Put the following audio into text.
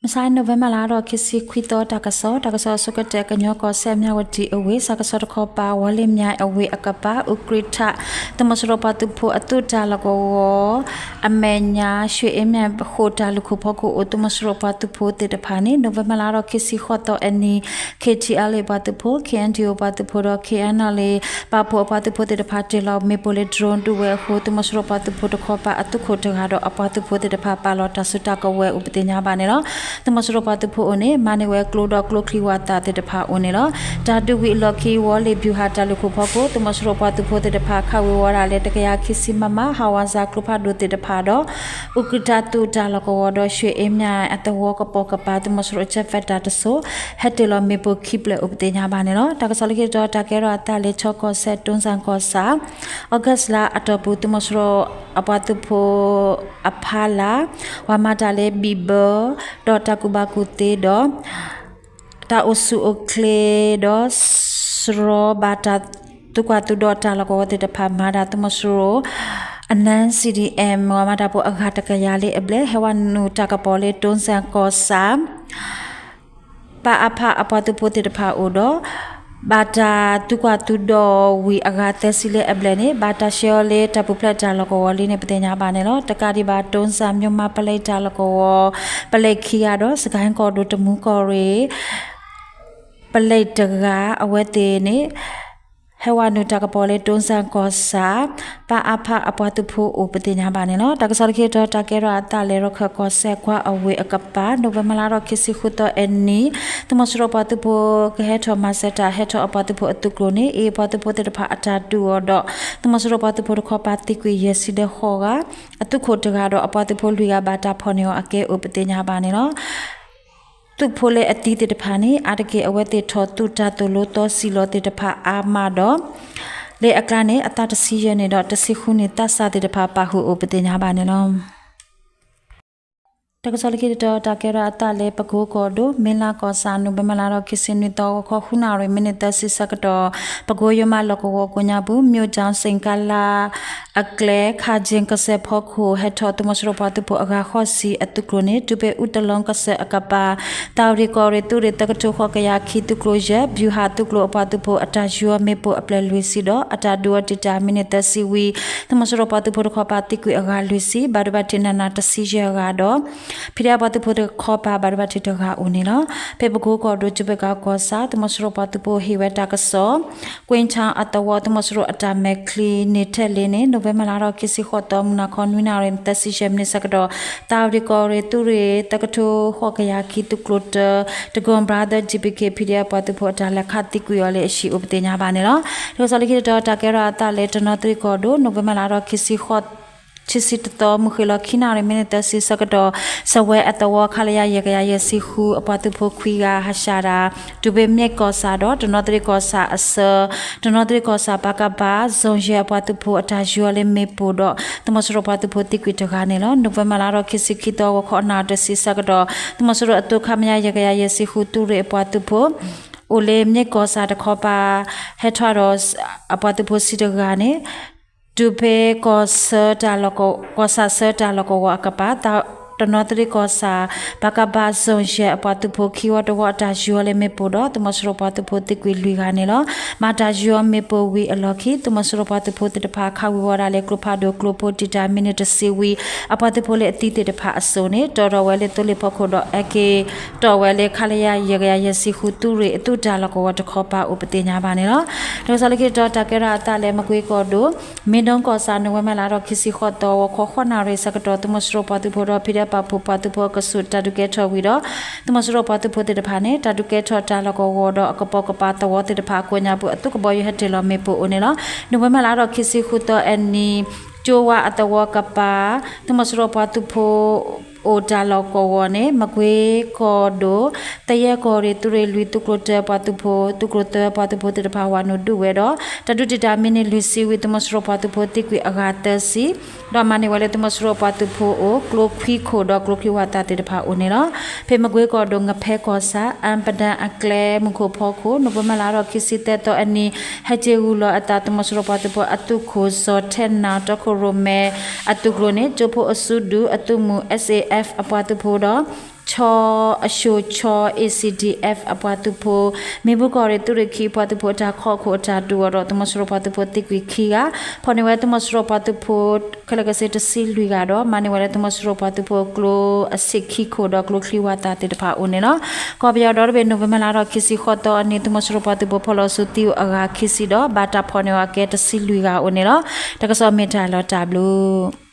မဆါ November လါဒီး ခံဆံခွံသီ တၢ်ကစီၣ်, တၢ်ကစီၣ်အဆိကတၢၢ် ကညီကီၢ်စဲၣ် မြဝတီ အဝ့ၢ် စးကဆီတခီပၤ ဝီၤလ့ၣ်မၠဲအဝ့ၢ်အကပၤ အူကြံၣ်ထး သုးမီၤစိရိၤပှၤသုးဖိ အသုးတၢ်လီၢ်ကဝီၤ အမဲာ်ညါ ရွှေအင်းမြစ် ဃိာ်တၢ်လုၢ်ခိၣ်ဖီခိၣ်အိၣ် သုးမီၤစိရိၤပှၤသုးဖိသ့ၣ်တဖၣ်န့ၣ် November လါဒီး ခံဆံဃိးသီအနံၤ ခ့ထံအလ့ၣ်ပှၤသုးဖိ ခ့ၣ်အဲၣ်ဒံၣ်အိၣ်ပှၤသုးဖိဒီး ခ့ၣ်အဲၣ်လ့ၣ် ပာ်ဖှိၣ်အပှၤသုးဖိသ့ၣ်တဖၣ် တ့ၢ်လီၤမ့ၣ်ပိၢ်လၢ drone ဒုးဝဲအဃိ သုးမီၤစိရိၤပှၤသုးဖိတခီပၤ အသုးခိၣ်တဂၤဒီး အပှၤသုးဖိသ့ၣ်တဖၣ် ပာ်လီၤတၢ်စုတၢ်ကဝဲၤအိၣ်ပသ့ၣ်ညါဘၣ်န့ၣ်လီၤ. သုးမီၤစိရိၤပှၤသုးဖိအအိၣ်န့ၣ် မၤန့ၢ်ဝဲကျိဒီးကျိချံဝၣ်သၣ်သ့ၣ်တဖၣ်အိၣ်န့ၣ်လီၤ. တၢ်ဒုးဝံၤအလီၢ်ခံ ဝီၤလ့ၣ် ဗျူဟာ တၢ်လုၢ်ခိၣ်ဖီခိၣ် သုးမီၤစိရိၤပှၤသုးဖိသ့ၣ်တဖၣ် ခးဝ့ၤဝီၤဒၣ်လၢ တကယၤခံဆံ မမ ဟးဝးစၢ် ကျိဖးဒိၣ်သ့ၣ်တဖၣ်ဒီး အူကြံၣ်ထးသုးတၢ်လီၢ်ကဝီၤဒီး ရွှေအင်းမြစ် အသဝီကပိာ်ကပၤ သုးမီၤစိရိၤအ jet fighter တစိၤ ဟဲတ့ၢ်လီၤမ့ၣ်ပိၢ်ခံဖျၢၣ်အိၣ်ပသ့ၣ်ညါဘၣ်န့ၣ်လီၤ. တၢ်ကစီၣ်လၢခံတတီၤ တၢ်ကဲထီၣ်အသးလၢ ချီကီၢ်စဲၣ် တွန်းဇံကီၢ်ဆၣ် August လါအတီၢ်ပူၤ သုးမီၤစိရိၤအပှၤသုးဖိအဖီလာ် ပှၤမၤတၢ်လၢ ဘံၣ်ဘၢ ဒီးတၢ်ကူၣ်ဘၣ်ကူၣ်သ့ဒီး တၢ်အိၣ်ဆူၣ်အိၣ်ချ့ဒီး စရီဘၣ်တၢ်သုးကွၢ်သုးဒီးတၢ်လီၢ်ကဝီၤသ့ၣ်တဖၣ် မၤတၢ်သုးမီၤစိရိၤ အနၢ စီၣ်ဒံၣ်အဲၣ် ပှၤမၤတၢ်ဖိအဂၤတကယၤလၢအဘျဲၣ် ဟဲဝဲနုာ်တၢ်ကပီၤလၢ တွန်းဇံကီၢ်ဆၣ် ပအဖ အပှၤသုးဖိသ့ၣ်တဖၣ်အိၣ်ဒီး ဘၣ်တၢ်သုးကွၢ်သုးဒီးဝံၤအဂၤသၢဆံလၢအဘျဲၣ်န့ၣ် ဘၣ်တၢ်ဆှၢအီၤလၢတၢ်ပူၤဖျဲးတၢ်လီၢ်ကဝီၤလံန့ၣ် ပသ့ၣ်ညါဘၣ်န့ၣ်လီၤ. တကးဒံးဘၣ် တွန်းဇံ မြန်မာ့ပလဲတၢ်လီၢ်ကဝီၤ ပလဲခံဂၤဒီး စကဲၣ်ကီၢ်ဒိၣ် တမူကီၢ်ရ့ၣ် ပလဲတဂၤ အဝဲသ့ၣ်န့ၣ် ဟဲဝဲနုာ်တၢ်ကပီၤလၢ တွန်းဇံကီၢ်ဆၣ် ပအဖ အပှၤသုးဖိအိၣ်ပသ့ၣ်ညါဘၣ်န့ၣ်လီၤ. တၢ်ကစီၣ်လၢခံတတီၤ တၢ်ကဲထီၣ်အသးလၢ ရခၢၣ်ကီၢ်စဲၣ် ကွါအဝ့ၢ်အကပၤ November လါဒီး ခံဆံဃုသီအနံၤ သုးမီၤစိရိၤပှၤသုးဖိ ကဟဲထီၣ်မၤစၢၤတၢ် ဟဲထီၣ်အပှၤသုးဖိအသုးကျိၤန့ၣ် အ့ၣ် ပှၤသုးဖိသ့ၣ်တဖၣ်အတၢ်ဒုးအီၤဒီး သုးမီၤစိရိၤပှၤသုးဖိတခီပၤသံကွံာ်ယဲၢ်ဆံဒီးဃိးဂၤ အသုးခိၣ်တဂၤဒီး အပှၤသုးဖိလွံၢ်ဂၤဘၣ်တၢ်ဖီၣ်န့ၢ်အီၤအကဲအိၣ်ပသ့ၣ်ညါဘၣ်န့ၣ်လီၤ. သုးဖိလၢအသံသ့ၣ်တဖၣ်န့ၣ် အါတက့ၢ်အဝဲသ့ၣ်ထီၣ်သုးတၢ်သိၣ်လိသီစံၣ်လီၤသ့ၣ်တဖၣ်အါမးဒီး လၢအကျါန့ၣ် အသးတဆံယဲၢ်န့ၣ်ဒီး တဆံဃုန့ၣ်သးစၢ်သ့ၣ်တဖၣ်ပာ်ဃုာ်အိၣ်ပသ့ၣ်ညါဘၣ်န့ၣ်လီၤ. တၢ်ကစီၣ်လၢခံတတီၤ တၢ်ကဲထီၣ်အသးလၢ ပကိကီၢ်ဒိၣ် မ့လးကီၢ်ဆၣ် November လါဒီး ခံဆံနွံသီ ဂီၤခီ ဃုနၣ်ရံၣ် မံးနံးသၢဆံဆၢကတီၢ် ပကိယိၤမးလီၢ်ကဝီၤကိးညါပူၤ မၠိၣ်ကၠီၣ်စ့ၣ်ကလါ အကျဲ ခးကၠ့ၣ်ကစၢၢ်ဖီခိၣ် ဟဲထီၣ်သုးမီၤစိရိၤပှၤသုးဖိအဂၤဃိးဆံအသုးကျိၤန့ၣ် တုၤဖဲအူတလီကစၢၢ်အကပၤ သးဝံၣ်ကီၢ်ရ့ၣ်သုးရ့ၣ်သၢကထိဃိးကယၤခံသုးကျိၤယဲၢ် ဗျူဟာသုးကျိၤအပှၤသုးဖိအတၢ်ယူၤအီၤမ့ၣ်ပိၢ်အပျဲၢ်လွံၢ်ဆံဒီး အတၢ်ဒုးအီၤတံာ်တာ်မံးနံးသၢဆံဝံၤ သုးမီၤစိရိၤပှၤသုးဖိတခီပၤသံကွံာ်အဂၤလွံၢ်ဆံ ဘၣ်ဒိဘၣ်ထံးနးနးတဆံယဲၢ်ဂၤဒီး ဖံးဒဲးပှၤသုးဖိတခီပၤ ဘၣ်ဒိဘၣ်ထံးတဂၤအိၣ်န့ၣ်လီၤ. ဖဲပကိကီၢ်ဒိၣ် ကၠိဘ့ၣ်ကးကီၢ်ဆၣ် သုးမီၤစိရိၤပှၤသုးဖိဟ့ၣ်ဝဲတၢ်ကစီၣ် ကွ့ၣ်ဆၣ်အသဝီ သုးမီၤစိရိၤအတၢ်မဲာ်ချံန့ၢ်ထဲလဲၣ်န့ၣ် November လါဒီး ခံဆံဃိးသီ မုၢ်နၤခီ နွံနၣ်ရံၣ် သၢဆံယဲၢ်မံးနံးဆၢကတီၢ် သးဝံၣ်ကီၢ်ရ့ၣ်သုးရ့ၣ် သၢကထိဃိးကယၤခံသုးကျိၤတၢ တကီၢ် brother DPK PDF ပှၤသုးဖိအတၢ်လဲၤခးသံကွံာ်အီၤလၢအဟံၣ်အိၣ်ပသ့ၣ်ညါဘၣ်န့ၣ်လီၤ. တၢ်ကစီၣ်လၢခံတတီၤ တၢ်ကဲထီၣ်အသးလၢတနီသရံၣ်ကီၢ်ဒိၣ် November လါဒီး ခံဆံဃိး ခံဆံတသီ မုၢ်ဃ့ၢ်လီၤခံနၣ်ရံၣ် မံးနံးသၢဆံဆၢကတီၢ် စဝဲအသဝီ ခလရ ယဲၢ်ကယၤယဲၢ်ဆံဃု အပှၤသုးဖိခွံဂၤ ဟးဆှဲးတၢ် တုၤဖဲမ့ၢ်ကီၢ်ဆၣ်ဒီး တနီသရံၣ်ကီၢ်ဆၣ်အဆၢ တနီသရံၣ်ကီၢ်ဆၣ် ပကဖ zone ယဲၢ် အပှၤသုးဖိအတၢ်ယူၤအီၤလၢမ့ၣ်ပိၢ်ဒီး သုးမီၤစိရိၤပှၤသုးဖိသံကွံာ်တဂၤန့ၣ်လီၤ. November လါဒီး ခံဆံခံသီ ဂီၤခီ နၣ်ရံၣ်တဆံဆၢကတီၢ် သုးမီၤစိရိၤအသုး ခမရ ယဲၢ်ကယၤယဲၢ်ဆံဃု သုးရ့ၣ်အပှၤသုးဖိ အိၣ်လၢမ့ၢ်ကီၢ်ဆၣ်တခီပၤ ဟဲထီၣ်ဒီး အပှၤသုးဖိဆံတဂၤန့ၣ် တုၤဖဲကီၢ်ဆၢတၢ်လီၢ်ကဝီၤ ကီၢ်ဆၣ်ဆၢတၢ်လီၢ်ကဝီၤအကပၤ တနီသရံၣ်ကီၢ်ဆၣ် ပကဖ zone ယဲၢ် အပှၤသုးဖိခံဝီတဝီအတၢ်ယူၤအီၤလၢမ့ၣ်ပိၢ်ဒီး သုးမီၤစိရိၤပှၤသုးဖိသံကွံာ်လွံၢ်ဂၤန့ၣ်လီၤ. မၤတၢ်ယူၤအီၤမ့ၣ်ပိၢ်ဝံၤအလီၢ်ခံ သုးမီၤစိရိၤပှၤသုးဖိသ့ၣ်တဖၣ် ခးဝံၤဝီၤဒၣ်လၢကျိဖးဒိၣ်ကျိဖိ တံာ်တာ်မံးနံးတဆံဝံၤ အပှၤသုးဖိလၢအသံသ့ၣ်တဖၣ်အစိၣ်န့ၣ် တီၣ်ထီၣ်ဝဲလၢသိလ့ၣ်ဖီခိၣ်ဒီး အဲၣ်က့ၤတီၣ်ဝဲလၢ ခလရ ယဲၢ်ကယၤယဲၢ်ဆံဃု သုးရ့ၣ်အသုးတၢ်လီၢ်ကဝီၤတခီပၤအိၣ်ပသ့ၣ်ညါဘၣ်န့ၣ်လီၤ. တၢ်ကစီၣ်လၢခံတတီၤ တၢ်ကဲထီၣ်အသးလၢမကွ့ကီၢ်ဒိၣ် မ့ၢ်ဒိကီၢ်ဆၣ် November လါဒီး ခံဆံဃိးသီ ဂီၤခီ ဃိးနၣ်ရံၣ်ဆၢကတီၢ် သုးမီၤစိရိၤပှၤသုးဖိဒီး ဖံးဒဲးပာ်ဖှိၣ်ပှၤသုးဖိအကဆူး တၢ်ဒုးကဲထီၣ်ဝံၤဒီး သုးမီၤစိရိၤပှၤသုးဖိသ့ၣ်တဖၣ်န့ၣ် တၢ်ဒုးကဲထီၣ်တၢ်လီၢ်ကဝီၤဒီး အကပိာ်ကပၤသဝီသ့ၣ်တဖၣ်အကိးညါပူၤ အသုးကဘီယူၤဟဲတ့ၢ်လီၤမ့ၣ်ပိၢ်အိၣ်န့ၣ်လီၤ. November လါဒီး ခံဆံဃုသီအနံၤ ကၠိဝါအသဝီကပၤ သုးမီၤစိရိၤပှၤသုးဖိ အိၣ်တၢ်လီၢ်ကဝီၤန့ၣ် မကွ့ကီၢ်ဒိၣ် သယဲၢ်ကီၢ်ရ့ၣ် သုးရ့ၣ်လွံၢ် သုးကျိၤတၢပှၤသုးဖိ သုးကျိၤသၢပှၤသုးဖိသ့ၣ်တဖၣ် ဝၤနုာ်ဒုးဝဲဒီး တၢ်ဒုးတံာ်တာ်မံးနံးလွံၢ်ဆံဝံၤ သုးမီၤစိရိၤပှၤသုးဖိသံကွံာ်အဂၤသၢဆံ ဒီးမၤန့ၢ်ဝဲလၢသုးမီၤစိရိၤပှၤသုးဖိအအိၣ် ကျိခွံခိၣ်ဒီးကျိချံဝၣ်သၣ်သ့ၣ်တဖၣ်အိၣ်န့ၣ်လီၤ. ဖဲမကွ့ကီၢ်ဒိၣ် ငဖဲကီၢ်ဆၣ် အၣ်ပဒၣ်အကျဲ မူခိၣ်ဖီခိၣ် November လါဒီး ခံဆံသၢသီအနံၤ ဟဲက့ၤဂုာ်လီၤအသး သုးမီၤစိရိၤပှၤသုးဖိအသုးခိၣ် စီၤထဲနၢ် တီခိၣ်ရိၣ်မဲ အသုးကျိၤန့ၣ် ကၠိဖိအစုဒုးအသုးမုၢ် SAF အပှၤသုးဖိဒီး ဆီ အၡိၤဆီ A C D F အပှၤသုးဖိ မ့ၣ်ဘူၣ်ကီၢ်ရ့ၣ်သုးရ့ၣ်ခံအပှၤသုးဖိအတၢ်ခီၣ်ခိၣ်အတၢ်ဒုးအီၤဒီး သုးမီၤစိရိၤပှၤသုးဖိသံကွံာ်ခံဂၤ, ဖီၣ်န့ၢ်ဝဲသုးမီၤစိရိၤပှၤသုးဖိ ခဲလၢာ်ခဲဆ့တဆံလွံၢ်ဂၤဒီး မၤန့ၢ်ဝဲလၢသုးမီၤစိရိၤပှၤသုးဖိကျိအဆံးခံခိၣ်ဒီးကျိချံဝၣ်သၣ်သ့ၣ်တဖၣ်အိၣ်န့ၣ်လီၤ. ကီၢ်ပယီၤဒီတဘ့ၣ် နိၣ်ဝ့ဘၢၣ်လါဒီးခံဆံဃိးသီအနံၤ သုးမီၤစိရိၤပှၤသုးဖိဖီၣ်လီၤစုသံအိၣ်အဂၤခံဆံဒီး ဘၣ်တၢ်ဖီၣ်န့ၢ်အီၤအကဲတဆံလွံၢ်ဂၤအိၣ်န့ၣ်လီၤ. တၢ်ကစီၣ်မ့ၢ်တၢ်လီၤတၢ်ဘျုး